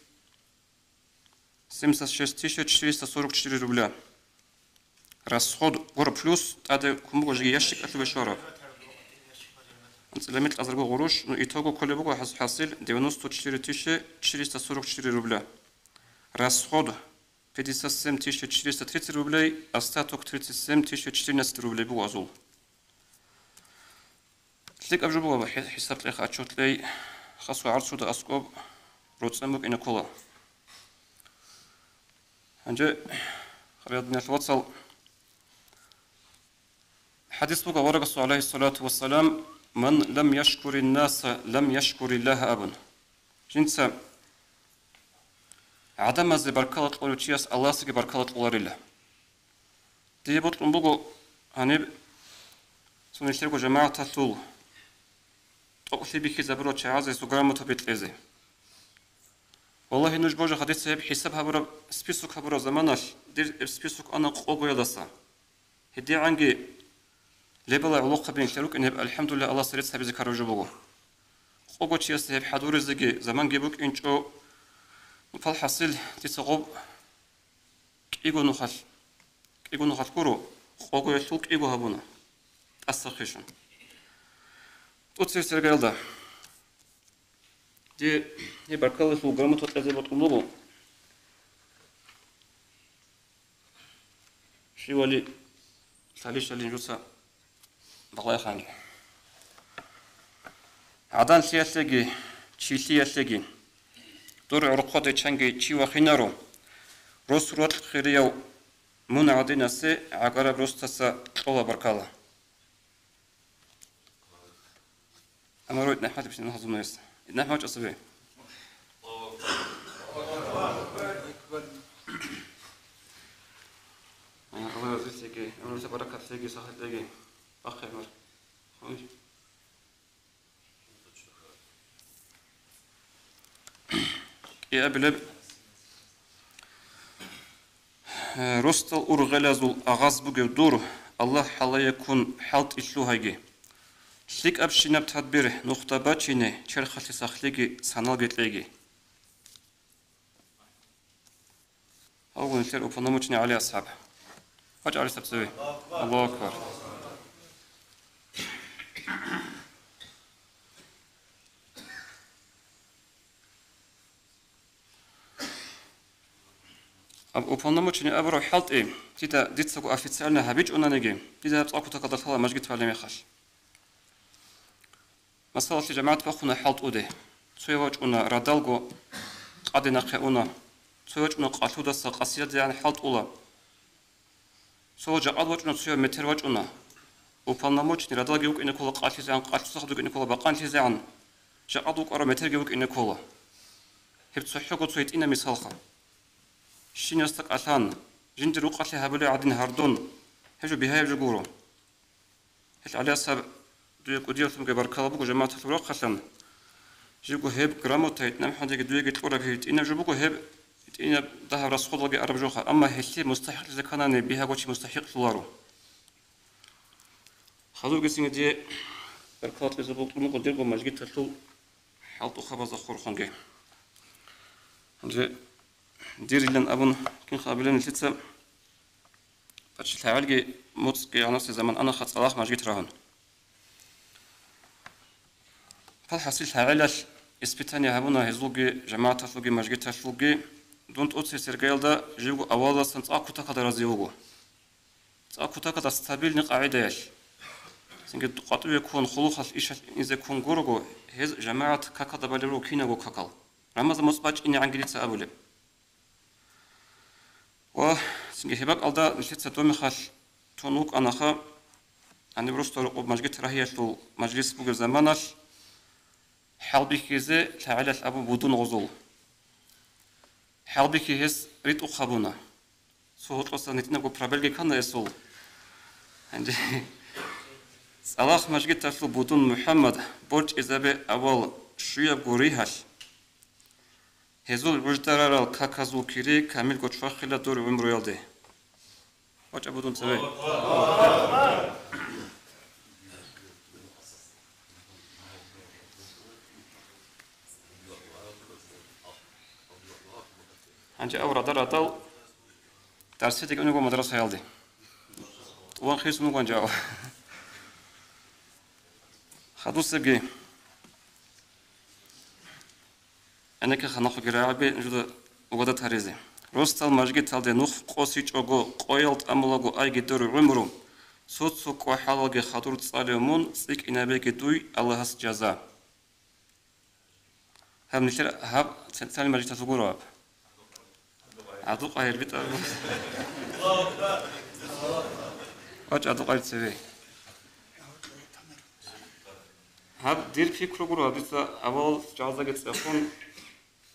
семьдесят шесть тысяч четыреста сорок четыре рубля. Расход гуро плюс тӀаде ккун буго жеги ящикалъубе щвараб. АнцӀила микьазарго гъурущ, ну, итого кколеб буго хӀас-, хӀасил девяносто четыре тысячи четыреста сорок четыре рубля. Расход пятьдесят семь тысяч четыреста тридцать рублей, остаток тридцать семь тысяч четырнадцать рублей буго азул. ЛъикӀаб жо буго хӀи-, хӀисаб кьеха, отчет кьей, хасго гӀарцуда аскӀоб роцӀцӀен букӀине ккола. Гьанже, хириял диналъул вацал, хӀадис буго аварагасул, гӀалайгьиссалату вассалам, «Ман лам яшкурин наса, лам яшкуриллагьа», – абун. Жинца гӀадамазе баркала кьолев чияс Аллагьасеги баркала кьоларила. Дие бокьун буго гьаниб цо нилъерго жамагӀаталъул тӀокӀлъи бихьизабурал чагӀазе грамотаби кьезе. Валлагьи, нуж божа хадица гьеб хӀисаб гьабураб, список гьабураб заманалъ дир гьеб список ана къогоялдаса. ГьедигӀанги лебала гӀолохъаби нилъер рукӀин гьеб, алхӀамдулиллагь, Аллагьас рецц гьабизе ккараб жо буго. Къого чиясда гьеб хӀадуризеги заманги букӀинчӀо, ну, палхӀасил, дица гъоб кӀиго нухалъ, кӀиго нухалъ гуро, къогоялъул кӀиго гьабуна, тӀаса хишун. ТӀоцебесеб иргаялда. Дие гьеб баркалалъул грамота кьезе бокьун буго. Щивали лъалищали нужеца балагьеха. ГӀаданлъиялъеги, чилъиялъеги, дур гӀорхъоде чанги чи вахинаро, рос-рокъ хирияв мун гӀадинасе гӀагараб росдаса кьола баркала. Амма ро итнахӀмад ибсин гьазумаес. ИтнахӀмад чӀасабе. Аллагь разилъеги, гӀумруса баракатлъеги, сахлъеги. Бахъе гӀумру. Ой. КӀиабилеб, э, росдал ургъелазул агъаз бугев дур, Аллагь хӀалаяккун хӀалтӀи лъугьайги. ЛъикӀабщинаб тадбир нухда бачине черхалъе сахлъиги саналги кьеги. Гьавгун нилъер уполномоченный ГӀали асхӀаб. ВачӀа, ГӀали асхӀаб, цеве. Аллагьу акбар. Аб-, уполномоченный абураб хӀалтӀи дида дицаго официально гьабичӀонаниги, дида гьаб цӀакъ кутакалда лъала мажгит балеб мехалъ. Масалалъе, жамагӀат бахъуна хӀалтӀуде. Цояв вачӀуна радалго къаде нахъе уна. Цояв вачӀуна къалъудаса къасиядегӀан хӀалтӀула. Цо жакъад вачӀуна, цояв метер вачӀуна. Уполномоченный радалги вукӀине ккола къалъизегӀан, къалъусахъ вукӀине ккола бакъанлъизегӀан, жакъад вукӀарав метерги вукӀине ккола. Гьеб цохӀого цо гьитӀина мисалха. Щинасда кӀалъан, жиндир рукъалъе гьабулеб гӀадин гьардун, гьеб жо бигьаяб жо гуро. Гьел, ГӀали асхӀаб, дуе кӀудиялъунги баркала буго жамагӀаталъул рахъалъан. Живго гьеб грамота итнахӀмадиги дуеги кьураб гьитӀинаб жо буго, гьеб гьитӀинаб дагьаб расходалги араб жоха, амма гьелъие мустахӀикълъизе кканани, бигьаго чи мустахӀикълъуларо. Хадурги цинги дие баркала кьезе бокьун буго дирго мажгиталъул хӀалтӀухъабазда хурхунги. Гьанже дирилан абун кинха абилеб нилъеца. Паччахъ лъагӀелги моцӀги гӀанасеб заман анаха цӀалахъ мажгит рагьун. ПалхӀасил лъагӀелалъ испытание гьабуна гьезулги, жамагӀаталъулги, мажгиталъулги. Дун тӀоцебесеб иргаялда живго авалалдасан цӀакъ кутакалда рази вуго. ЦӀакъ кутакалда стабильный къагӀидаялъ. Цинги къватӀиве ккун, хъулухъалъ ишалъ инизе ккун гурого, гьез жамагӀат какалда балеб руго кинабго какал. Рамазан моцӀ бачӀинегӀанги дица абулеб. Ва цинги гьеб бакӀалда нилъеца доб мехалъ тун вукӀанаха, гьаниб росдал рокъоб мажгит рагьиялъул мажлис бугеб заманалъ, хӀалбихьизе лъагӀелалъ абун будун гъозул. ХӀалбихьи гьес ритӀухъ гьабуна. Цо гьоркьоса гьитӀинабго пробелги ккана гьесул. Гьанже цӀалахъ мажгиталъул будун МухӀаммад борчӀизабе авал щуябго ригьалъ. Гьезул гӀуждарарал каказул кири камилго чвахила дур гӀумруялде. ВачӀа будун цеве. Гьанже ав рада-радал дарсиде кӀун вуго мадрасаялде. ТӀуван хисун вуган жав. Хадусебги. ГӀенекке ханахъуги рагӀаби жуда угадат гьаризе. Росдал мажгиталде нух къосичӀого, къоял тӀамулаго айги дур гӀумру, цо-цо кӀвахӀалалги хадур цӀалев мун, цӀикӀкӀинабеги дуй Аллагьас жаза. Гьаб нилъер гьаб центральный мажгиталъул гуро гьаб. ГӀабдулкъагьир битӀа. ВачӀа ГӀабдулкъагьир цеве. Гьаб дир пикру гуро, гьаб дица авал жагьаздаги цӀехун,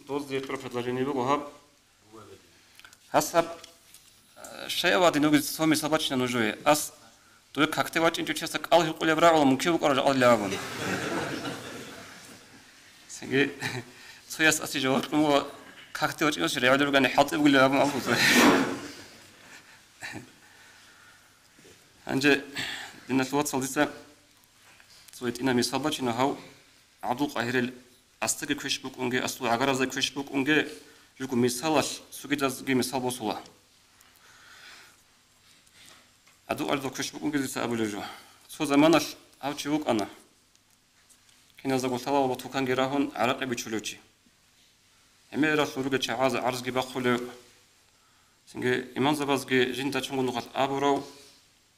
дозде гьечӀо предложение буго гьаб. Гьас гьаб, э, щай авадин вугез цо мисал бачина нужее. Ас дуе какде вачӀинчӀо чиясда кӀал гьикъулеб рагӀула мункив букӀараб жакъа дилеб абун. Цинги цояс аси жаваб кьун ва какде вачӀиноси регӀулеб ругани хӀалтӀи бугилеб абун абузе. Гьанже, диналъул вацал, дица цо гьитӀина мисал бачина гьав ГӀабдулкъагьирил. Асдаги квеш букӀунге, аслу гӀагаразда квеш букӀунге, жуго мисалалъ цогидазги мисал босула. ГӀабдулкъагьирда квеш букӀунге дица абулеб жо. Цо заманалъ гьав чи вукӀана. Киназдаго лъалалъ ва туканги рагьун гӀаракъи бичулев чи. ГӀемералъур ругел чагӀаз гӀарзги бахъулев. Цинги имамзабазги жинда чунгун нухалъ абурав,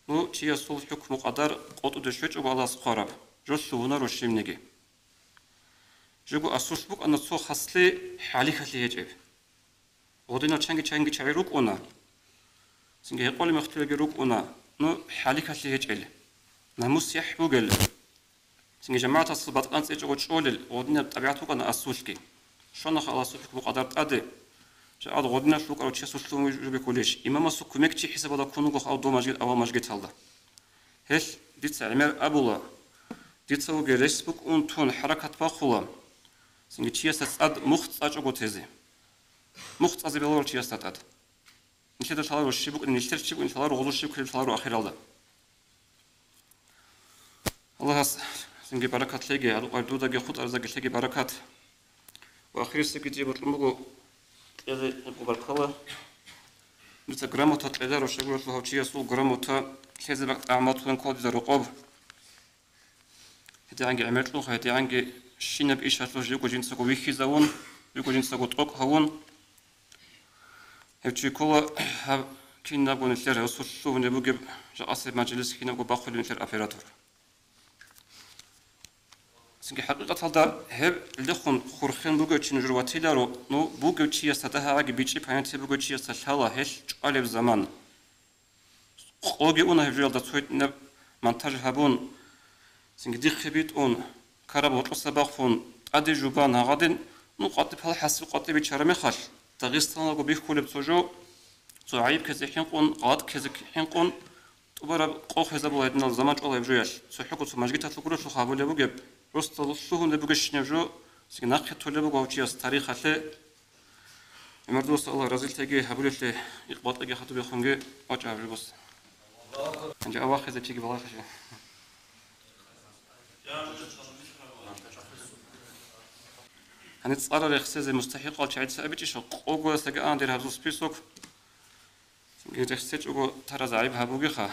ну, чиясул хӀукму-къадар къотӀуде щвечӀого Аллагьас хъвараб, жо лъугьунаро щибниги. Жого асулъ букӀана цо хаслъи хӀалихьалъи гьечӀеб. Гъодинал чанги-чанги чагӀи рукӀуна, цинги гьекъолеб мехтилаги рукӀуна, ну, хӀалихьалъи гьечӀел, намус-яхӀ бугел, цинги жамагӀатасул батӀа-къан цӀечӀого чӀолел, гъодинаб тӀабигӀат букӀана асулъги. Щонаха Аллагьасул хӀукму-къадар тӀаде, жагьад гъодиналъ вукӀарав чиясулъ лъугьун вуж-, жубе кколищ, имамасул кумекчи хӀисабалда ккун вуго гьав дов мажгит-, авал мажгиталда. Гьелъ дица гӀемер абула, дица вугев рес букӀун тун хӀаракат бахъула, цинги чиясда цӀад мухъ цӀачӀого тезе. Мухъ цӀазе белорал чиясда тӀад. Нилъеда лъаларо щиб букӀин, нилъер щиб букӀин лъаларо, гъозул щиб кколеб лъаларо ахиралда. Аллагьас цинги баракат лъеги, гьадукъай дудаги хутӀарзаги лъеги баракат. Ва ахирисеги дие бокьун буго кьезе гьебго баркала. Дуца грамота кьеларо, щайгурелъул гьав чиясул грамота лъезе бакӀ тӀагӀамалъулин ккола дида рокъоб. ГьедигӀанги гӀемер кьунха, гьедигӀанги щинаб ишалъулъ живго жинцаго вихьизавун, живго жинцаго тӀокӀ гьавун. Гьев чи ккола гьаб кинабго нилъер гьесулъ лъугьунеб бугеб жакъасеб мажлис кинабго бахъулеб нилъер оператор. Цинги хӀакъикъаталда гьеб лехун хурхен бугев чи нужер ватиларо, ну, бугев чиясда дагьабги бичӀчӀи понятие бугев чиясда лъала гьелъ чӀвалеб заман. Къоги уна гьеб жоялда цо гьитӀинаб монтаж гьабун, цинги дихъе битӀун, караб гъоркьоса бахъун, тӀаде жубан гьагъадин, ну, къватӀиб пал хӀасил къватӀиб биччараб мехалъ, Дагъистаналго бихьулеб цо жо, цо гӀайиб ккезе хӀинкъун, гъалатӀ ккезе хӀинкъун, тӀубараб къо хвезабула гьединал заман чӀвала гьеб жоялъ, цохӀого цо мажгиталъул гурелъул гьабулеб бугеб, просто лъугьунеб бугебщинаб жо, цинги нахъе толеб буго гьав чияс тарихалъе. ГӀумардулас Аллагь разилъеги гьабулелъе, икъбатӀаги хадубехунги вачӀа гьаб жугас. Гьанже авахъизе чиги балагье. Гьаниб цӀара рехсезе мустахӀикъал чагӀица абичӀищал, къогоясдаги ана дир гьабзул список. Цинги рехсечӀого тараз гӀайиб гьабугеха.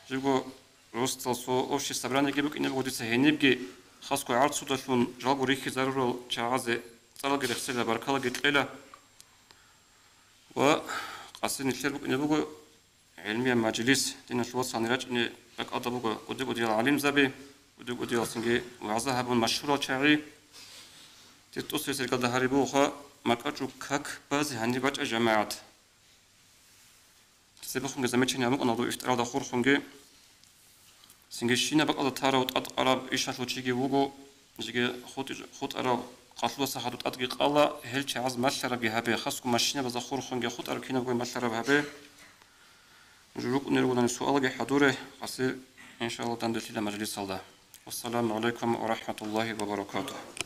Живго росдал цо общий собраниеги букӀине буго дица гьенибги, хасго гӀарцудалъун жалго рихьизарурал чагӀазе цӀаралги рехсела, баркалаги кьела. Ва къаси нилъер букӀине буго гӀелмияб мажлис, диналъул вацални рачӀине ракӀалда буго кӀуди-кӀудиял гӀалимзаби, кӀуди-кӀудиял цинги вагӀза гьабун машгьурал чагӀи. Дир тӀоцебесеб иргалда гьариб бугоха, макьачӀу как базе гьаниб бачӀа жамагӀат. Цебехунги замечание гьабун кӀуна гьадур ифтаралда хурхунги. Цинги щинаб бакӀалда тарав тӀадкъараб ишалъул чиги вуго, жеги хутӀи-, хутӀарав къалъуласа хадур тӀадги къала, гьел чагӀаз малъарабги гьабе, хасго машинабазда хурхунги хутӀараб кинабго малъараб гьабе. Нуж рукӀунел ругони суалги хӀадуре, къаси, иншаллагь, данделъила мажлисалда. Вассаламу гӀалайкум ва рахӀматуллагьи ва баракатугь.